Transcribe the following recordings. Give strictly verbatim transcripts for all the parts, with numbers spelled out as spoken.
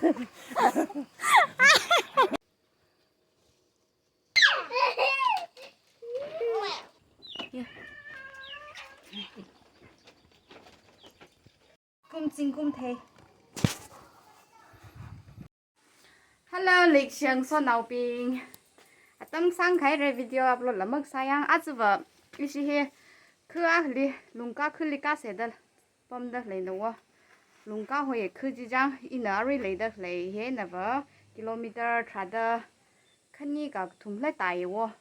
Kum zingkum thei. Hello, leishiyan sonaobing. Atam sangkhaira video upload la makasā yang, ajava ishi hi khu akhali, Lungka khuli kasāda pamda leina wo. Lungka hoi khu chi chang, ina arui leida lei hi nava kilometer tharāda khani kathum la tai wo.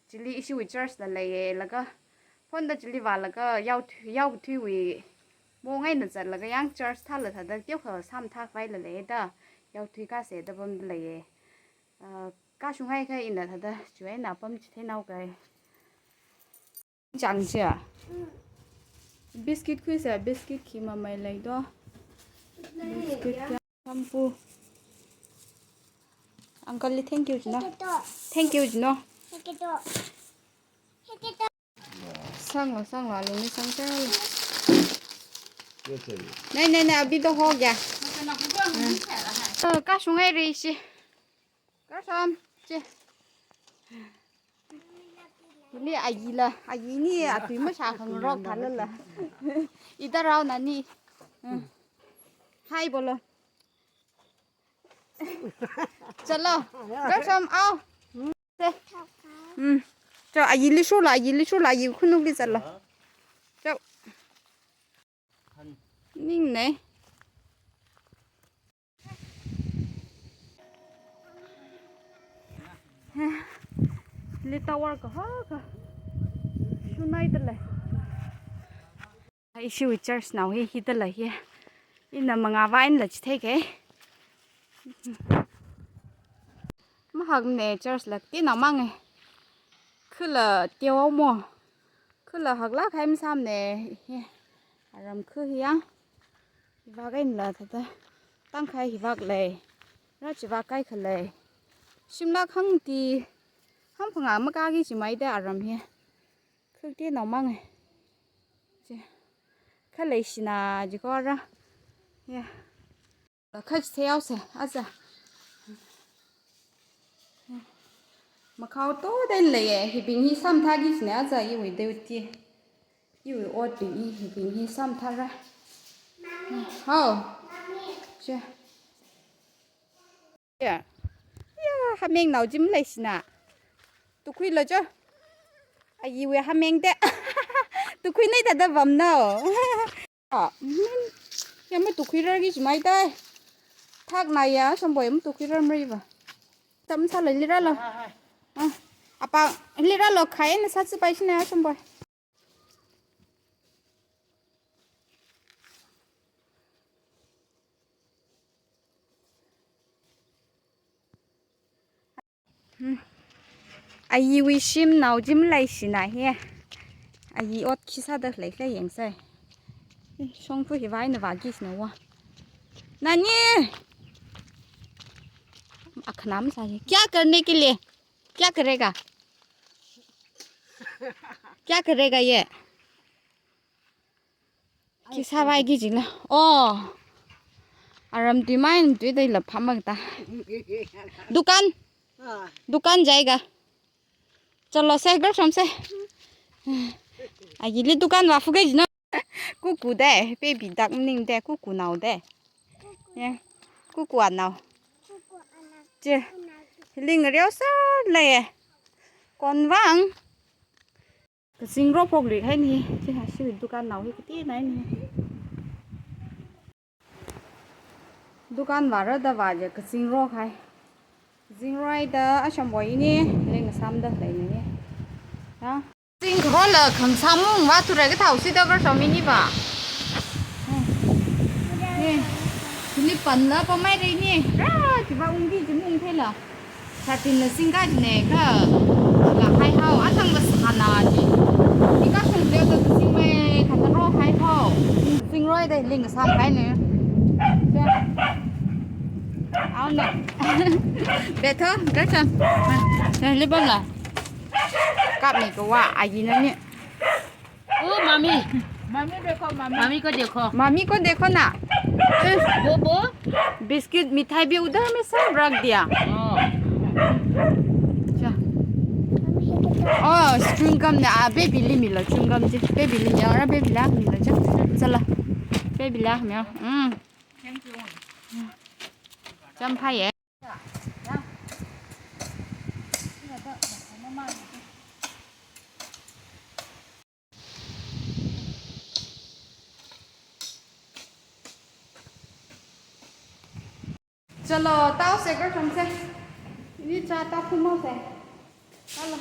Chili ishiwui church la leiya, laga phone da chili vālaga yaothui, yaothuiwui mong eina zatlaga yang church thāla thāda teokha sāmathākhavai la leida, yaothui kasāda pamda leiya. Ah, kashunghai kha ina thāda chiwui eina pamchitheinao kai. Chang chia. Biscuit khuisa, biscuit khi mamai lei do. Biscuit kya? Shampoo. Uncle li thank you jino. Thank you jino. Sanglo, sanglo, alungli sanglo. नहीं, नहीं, नहीं, अभी तो हो गया। Oh, kashunghaira ishi. Kasham, che. Ni ayila, ayini atui mashākhangarok thālala. इधर आओ नानी. Hmm. Hi बोलो. चलो, कशम आओ। से। Hmm. Cho, ayili shola, ayili shola, ayi khanukli zalo. Cho. Ningne. Li tower kaho ka. Shunaida lei. Ishiwui church nao hi, hida lei hi. Ina mangā vāinla chitheikei. Mahakne church la, tinao mange. Khula teowa mo. Khula haklāk hai masāmane. Hi. Aram khu hi yang. Hivāk einala thāda. Tangkhai hivāk lei. Rā chivāk kaikha lei. Shimlāk hangti. Hangphangā makāki jimaida aram hi. Khukti nao mange. Chi. Khalei shina jikora. Ya. Kha chitheiyao se, aja. Makhao toda leiya, hibing hi sāmathāki jina aja iwui duty. Iwui otbing hi, hibing hi sāmathāra. Hao. Che. Ya. Ya, hameng nao jim leishina. Tukhuilo cho. Ayiwui hameng te. Tukhuinei thāda pamnao. Ah, hmm. Ya matukhuirarki jimaida. Thakna ya, Shamboi matukhuirar mariva. Tam sālo, liralo. Ah, apa, liralo, khai na sātsi pai shina, Shamboi. Hmm. Ayiwui shim nao jim leishina hi. Ayi ot khi sāda leikhala yangsa. Shongfa hi vāina vāki sina wa. Nani! Akhanam sa hi. क्या करने के लिए? क्या करेगा? क्या करेगा ये? Khi sāvaiki jila. Oh. Aram tui mai tui dai la phamak ta. दुकान? हाँ। दुकान जाएगा। चलो से, घर शाम से। Ayili दुकान vāfuke jina. Kuku de, baby duck maningde, kuku nao de. Ya, kuku anao. Che, ling riau sā lei. Konvang. Kazing ro phok lui hai ni, chi ha, ishiwui dukan nao hi kateonei ni. Dukan vāra da vāja kazing ro hai. Kazing ro haida Ashamboi ni, ling samda lei ni. Ha? Kazing ro la khang samung vāthurai kathao sida kar sami ni va. Ni, ni panla pamai rei ni. Ra, chi va ungki chi mung thei la. Satinla singka jine kha, la hai hao, athangla sāna ji. Ika shung leo ta singmei kha ta ro hai hao. Singroi de ling sam hai ne. Aona. Betho, kachang. Lipam la. Kap ni kawa, ayi na ni. ओ mummy, mummy देखो, mummy. Mummy को देखो। मम्मी को देखो ना। Eh, Bobo, biscuit mithai biuda mi sa rak dia. Oh. Cha. Oh, chewing gum ne, ah, baby li milo chewing gum chi. Baby li ya, ra baby la milo cha. Chala. Baby la mi. Mm. Cham phai ye. Chalo, tao se kar tham se. Ini cha tao khum se. Chalo.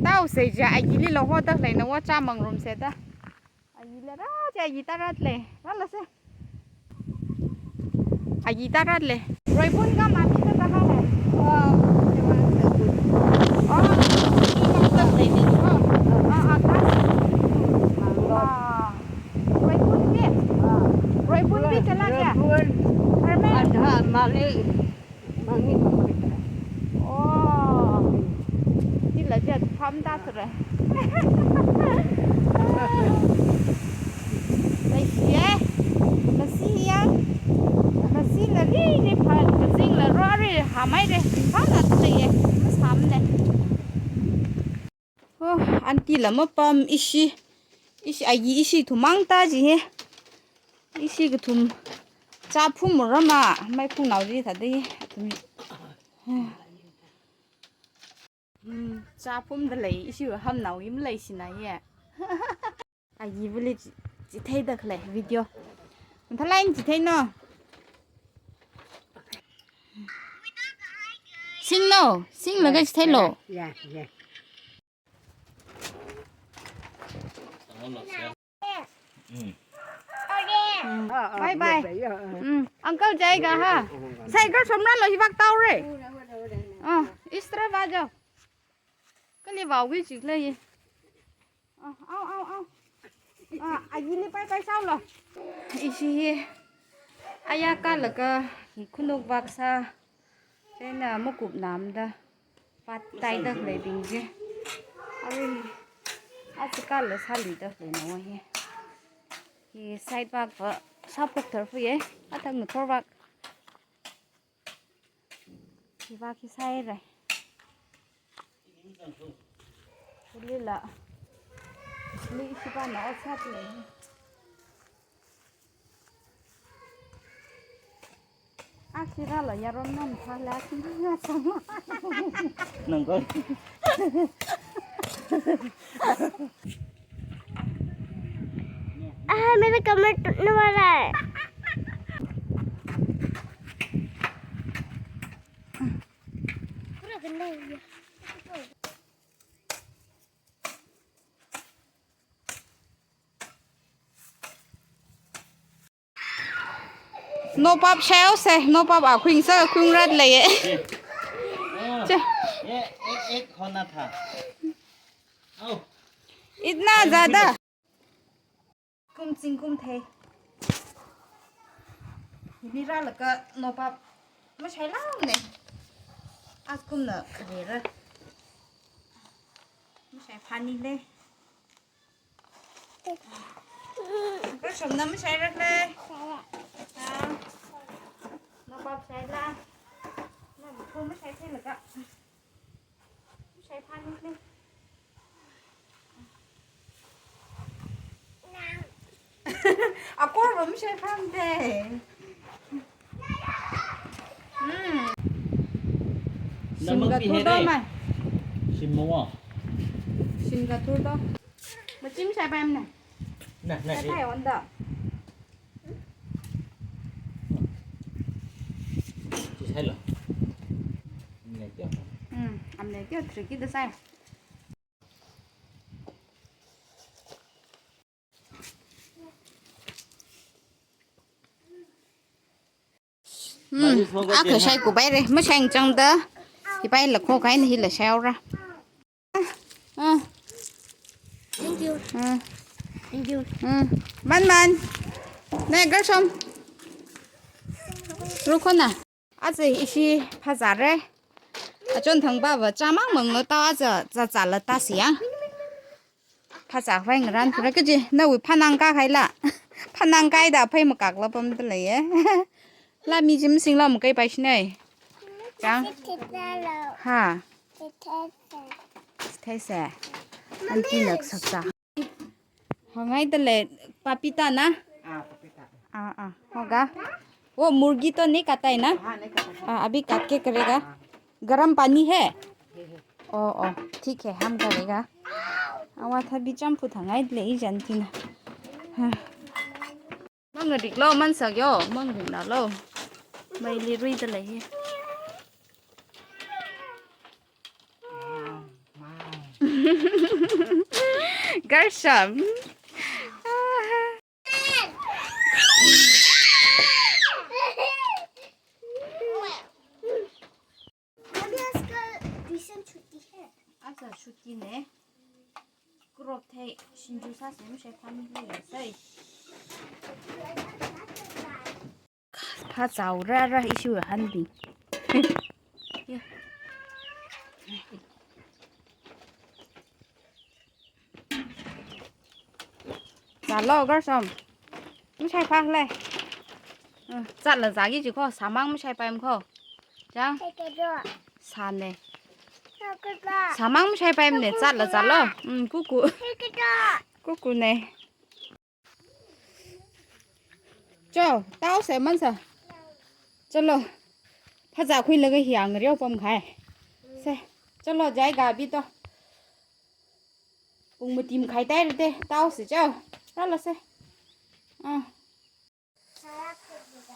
Tao se ja, ayili lo ho tak lei na wa cha mangrum se ta. Ayili ra, cha ayi tarat le. Rala se. Ayi tarat le. Roipun ka mami ta ta ha le. Oh, oh, oh, ah, ah, ah. Roipun bi. Roipun bi chala kya? Roipun. Hermes. Ada mali. Mangin mangin. Oh. Tila jat pham ta sura. Leishiya. Masi ya. Masi la ri ri pha, kazing la ro ri, hamai re. Pha na tule ye. Masam ne. Oh, aunty la mapam ishi. Ishi ayi ishi thumang ta ji he. Ishi kathum. Cha phum rama, mai phung nao ji ta de. Athum. Hmm, cha phum da lei, ishi ham nao yim lei sina ye. Ayi village chithei da khalei video. Thalai chithei no. Sing no, sing laga chithei lo. Yeah, yeah. Mm. Bye bye. Mm. Uncle jai ga ha. Sai kar somra lo hivak tau re. Ah, is taraf aa jao. Kali vao wi chik le ye. Ah, au, au, au. Ah, ayi ni pai pai sao lo. Ishi hi. Aya kalaga hi khunuk vak sa. China makup namda. Pat tai da khalei bing je. Ari. Achi kala sali da khalei na wa hi. Hi side vak va sa phok thar fu ye. Athang na thor vak. Hi vak hi sai re. Lila. Li ishi pa na o sat le. Akira la yaron nam phala kina sama. Nang ko. Ah, मेरा कमर टूटने वाला है। पूरा गंदा हो गया। Nopap shao se, nopap a khuing sa khuing rat le ye. Che. ये एक, एक होना था। आओ। इतना ज़्यादा। Kum ching kum thei. Hili rālaga nopap mashai lau ne. As kumna kare ra. Mashai phani le. Kashomna mashai rak le. Ah. Nopap shai la. Nopap mashai thei laga. Mashai phani le. Akor va mashai phani le. Hmm. Shim ka thur do mai. Shim mo. Shim ka thur do. Machim shai pai am na. Na, na, shai pai on da. Chi shai lo. Am le tio. Hmm, am le tio, tricky da sai. Hmm, akha shai ku pai re, mashai chang da. Hi pai la kho kai ni hi la shai ra. Ah. Thank you. Ah. Thank you. Hmm. Man man. Ne, girl shom. Ruko na. Aja ishi phazā re. Achon thang ba va cha mang mang lo ta aja za za la ta siang. Phazā vai ngaran phura kaji, nawui phanang ka khai la. Phanang kaida phei makakla pamda leiya. La mi jim singla makai pai shinai. Chang. Ha. Thei se. Aunty nak saksa. Hangai da lei papita na? Ah, papita. Ah, ah. Hoga. वो मुर्गी तो नहीं खाता है ना? हाँ, नहीं खाता है। हाँ, अभी काट के करेगा। हाँ। गरम पानी है? है, है। ओ, ओ, ठीक है, हम करेगा। Awat athā bichampu thangai da lei aunty na. Ha. Mangarik lo, mansak yo, mangarik na lo. Meili ruida lei hi. Garsham. अभी आजकल ट्यूशन छुट्टी है। Aja छुट्टी ne. Kurok thei shinju sāse, mashai phaning le sai. Phazao rāra ishi hanbi. Zālo Garsham. Mashai pha le. Zatla zāki ji kho, sāmang mashai paim kho. Chang. Sāne. Sāmang mashai paim ne, zatla zālo. Mm, kuku. Kuku ne. Cho, tao se mansa. Chalo. Phazā khuilaga hiang riau pam khai. Se. Chalo, jai gabi to. Pung matim khai tai rite, tao se cho. Rāla se. Ah.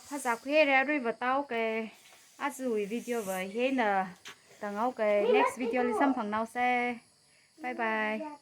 Phazā khuire aruiva tao ke. Aja video va hina tangau ke. Next video li samphangnao se. Bye bye.